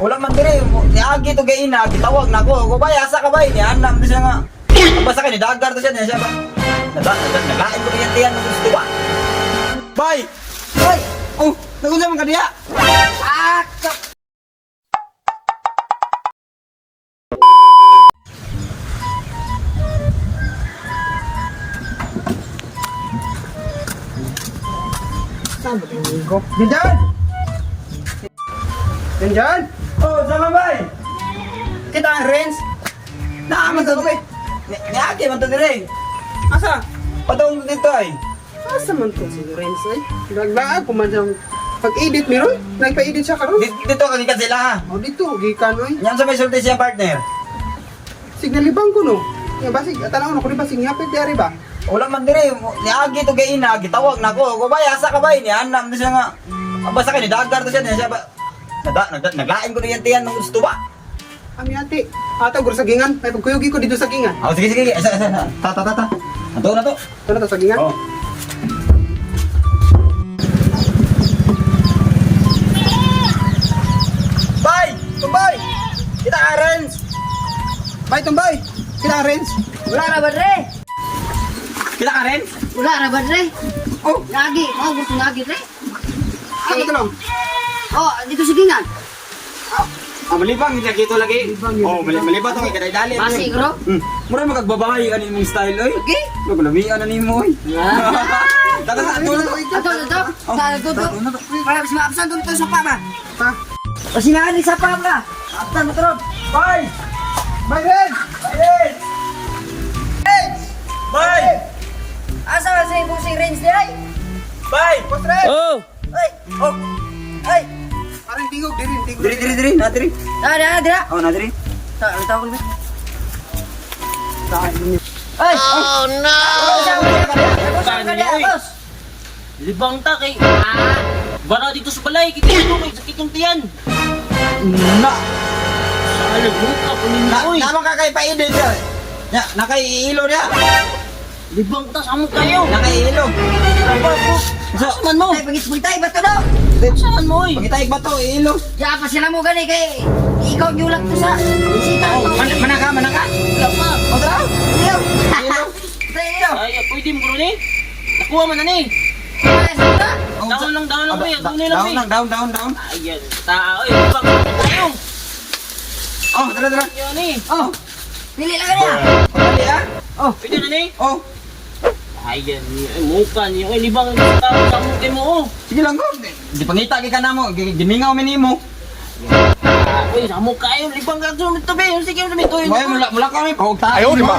Wala man dire, niagi to kay ina, gitawag na ko. Ko bay, asa ka bay? Ni anam to siya nga. Basta kay ni dagar to siya, niya siya ba. Naglain ko niyan tiyan ng gusto ba. Bay! Bay! Oh, nagunsa man ka diha? Ah, ka- Saan ba tingin ko? Janjan! Janjan! Oh, sama bay. Kita ang Renz! Naa man to. Niagi man to dire. Asa? Padong dito ay. Asa man to si Renz ay? Naglaag ko man siyang pag-edit meron? Nagpa-edit siya karon? Dito ka gikan sila ha. O dito, gikan oy. Yan sa may sulti siya partner. Signalibang ko no. Ya basig tanaw na ko di basig ngapit diari ba? Wala man dire, niagi to kay ina, gitawag na ko. Ko bay, asa ka bay? Ni anam to siya nga. Basta kay ni dagar to siya, niya siya ba. Naglain ko niyan tiyan ng gusto ba. Ami ate, ato guro sa gingan. Ay pagkuyugi ko dito sa gingan. Oh, sige, sige, isa, isa, isa. Ta, ta, ta, ta. Ato na to. Ito na to sa gingan. Oh. Bay! Tumbay! Kita ka, Renz! Bay tumbay! Kita ang Renz. Wala ra ba dre? Kita ka, Renz? Wala ra ba dre? Oh, Lagi, oh gusto lagi dre. ano to lang? Oh, dito sa gingan. Ah, malibang, hindi kita lagi. Malibang, yun. Oh, malibang to, kay kadali. Basi bro. Mura magkagbabahay ani imong style, oy. Okay. Maglamian ani mo, oy. Tata, ta, ato na to. Ato, ato. Oh, Sa ato, ato. ato na to. Para mas maabsan dun to sa pama. Ha? O sinaan sa pama. Absan mo to. Bay! Bay Renz! Bay, Renz! Bay! Asa ba sa imong si Renz di ay? Bay! Boss Renz! Oh! Ay, Oh! ay. Parang tingog diri, tingog. Diri, diri, diri. Na, diri. Ah, dira, dira. Oh, na, diri. Ta, ang tawag ni. Saan ninyo? Ay! Oh no! Boss! Libang ta kay bara dito sa balay kay kito kay sakit yung tiyan. Na! Sa alag mo ka kunin Na, mo oy. naman ka kay pa-edit ya. Ya, nakaiilo niya. Libang ta sa mo kayo. Nakaiilo. So, Asa man mo? Ay, pangit-pangitay ba to no? Asa man mo oy? Pagkita ba to, iilo. Ya pa sila mo gani kay ikaw nyulak to sa bisita Oh, to. man, manaka, manaka. Wala pa. O, tara. Iyo. Iilo. Iyo. Ay, pwede mo ni. Nakuha man na ni. Ay, sa Oh, Down lang, down lang, Oh, be. Down lang, down be. lang, down, down, down. Ayan, ta oy, libang tayo. Oh, tara, tara. Yan ni. Oh, Pili lang kaniya. dali ah. Oh, Pwede na ni. Oh, Ayan, ay muka ni oy libang ta sa mo kay mo. oh. sige lang ko. Di pangita kay ka na mo. Gimingaw mi nimo. Ah, Oy, sa mo kayo libang ka to be. Sige, sabi to. Mula, mula kami. Pahog tayo. Ayaw, di ba?